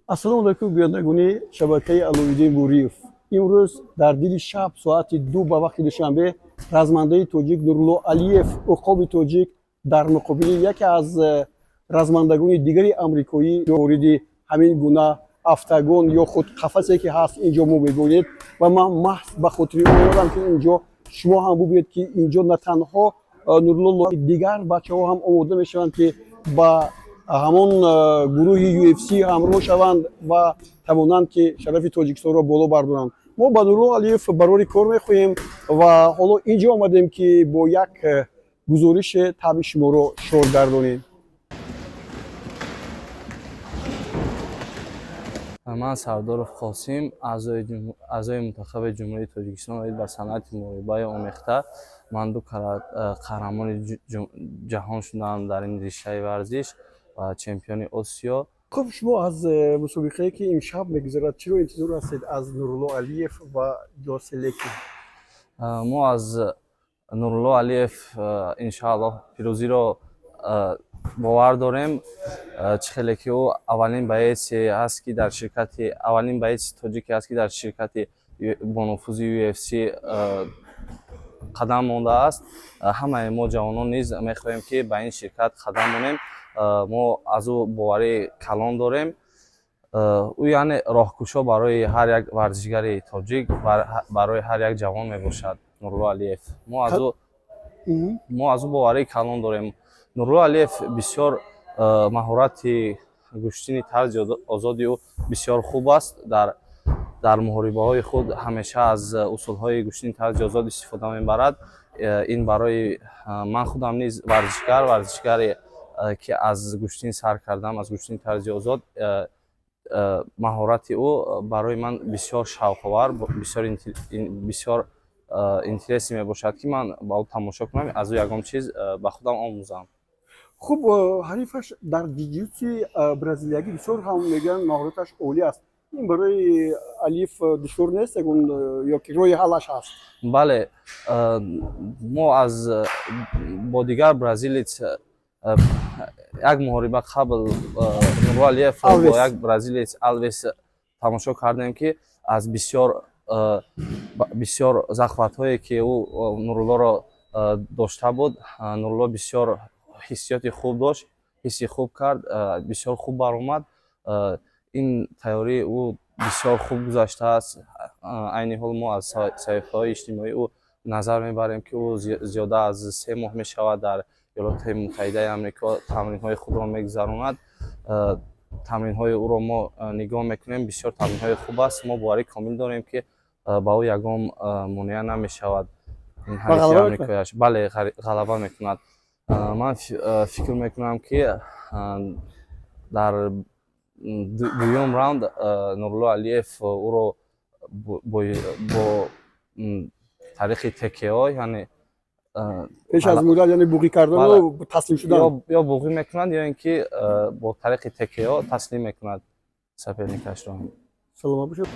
Ассалому алайкум, бинандагони шабакаи Аловиддин Буриев. Имрӯз дар дили шаб, соати 2 ба вақти Душанбе, размандаи тоҷик Нурулло Алиев, уқоби тоҷик, дар муқобили яке аз размандагони дигари амрикоӣ вориди ҳамин гуна октагон ё худ қафасе, ки ҳаст, инҷо мо мебинед. Ва ман маҳз ба хотири он омадам, ки инҷо шумо ҳам бубинед, ки инҷо на танҳо Нурулло, дигар бачаҳо ҳам омода мешаванд, ки ба ҳамон гурӯҳи UFC ҳамроҳ шаванд ва тавонанд, ки шарафи Тоҷикистонро боло бардоранд. Мо ба Нурулло Алиев барори кор мехоҳем ва ҳоло инҷо омадем, ки бо як гузорише табъи шуморо шод гардонем. Ман Сардоров Қосим, аъзои мунтахаби Ҷумҳурии Тоҷикистон оид ба санъати муҳорибаи омехта. Ман ду карат қаҳрамони ҷаҳон шудам дар ин риштаи варзиш ва чемпиони Осиё. Хуб, шумо аз мусобиқае, ки имшаб мегузарад, чиро интизор ҳастед аз Нурулло Алиев ва Ҷосе Леки? Мо аз Нурулло Алиев, иншааллоҳ, пирӯзиро бовар дорем. Чӣ хеле ки ӯ аввалин боеце ҳаст, ки дар ширкати, аввалин боеци тоҷике ҳаст, ки дар ширкати бонуфузи UFC қадам мондааст. Ҳамаи мо ҷавонон низ мехоҳем, ки ба ин ширкат қадам монем. Мо аз ӯ боварии калон дорем. Ӯ яъне роҳкушо барои ҳар як варзишгари тоҷик, барои ҳар як ҷавон мебошад Нурулло Алиев. Мо аз ӯ боварии калон дорем. Нурулло Алиев бисёр маҳорати гӯштини тарзи озоди ӯ бисёр хуб аст. Дар муҳорибаҳои худ ҳамеша аз усулҳои гӯштини тарзи озод истифода мебарад. Ин барои ман худам низ варзишгаре, ки аз гӯштин сар кардам, аз гӯштини тарзи озод, маҳорати ӯ барои ман бисёр шавқовар, бисёр интересӣ мебошад, ки ман ба ӯ тамошо кунам, аз ӯ ягон чиз ба худам омӯзам. Хуб, ҳарифаш дар ҷуҷитсуи бразилиягӣ бисёр ҳам мегӯянд, маҳораташ олӣ аст. Ин барои Алиев душвор нест ягон ё ки роҳи ҳаллаш ҳаст? Бале, мо аз бо дигар бразилец як муҳориба қабл Нурулло Алиев бо як бразилец Алвес тамошо кардем, ки аз бисёр захватҳое, ки ӯ Нуруллоро дошта буд, Нурулло бисёр ҳиссиёти хуб дошт, ҳисси хуб кард, бисёр хуб баромад. Ин тайёрии ӯ бисёр хуб гузаштааст. Айни ҳол мо аз саҳифаҳои иҷтимоии ӯ назар мебарем, ки ӯ зиёда аз 3 моҳ мешавад, дар Иёлоти Муттаҳидаи Амрико тамринҳои худро мегузаронад. Тамринҳои ӯро мо нигоҳ мекунем, бисёр тамринҳои хуб аст. Мо боварӣ комил дорем, ки ба ӯ ягон монеа намешавад ин ҳарифи амрикояш. Бале, ғалаба мекунад. Ман фикр мекунам, ки дар дуюм раунд Нурулло Алиев ӯро бо тариқи TKO, яъне пеш аз муддат, яъне буғӣ кардану таслим шудан. Ё буғӣ мекунад, ё ин ки бо тариқи TKO таслим мекунад соперникашро. Саломат бошед.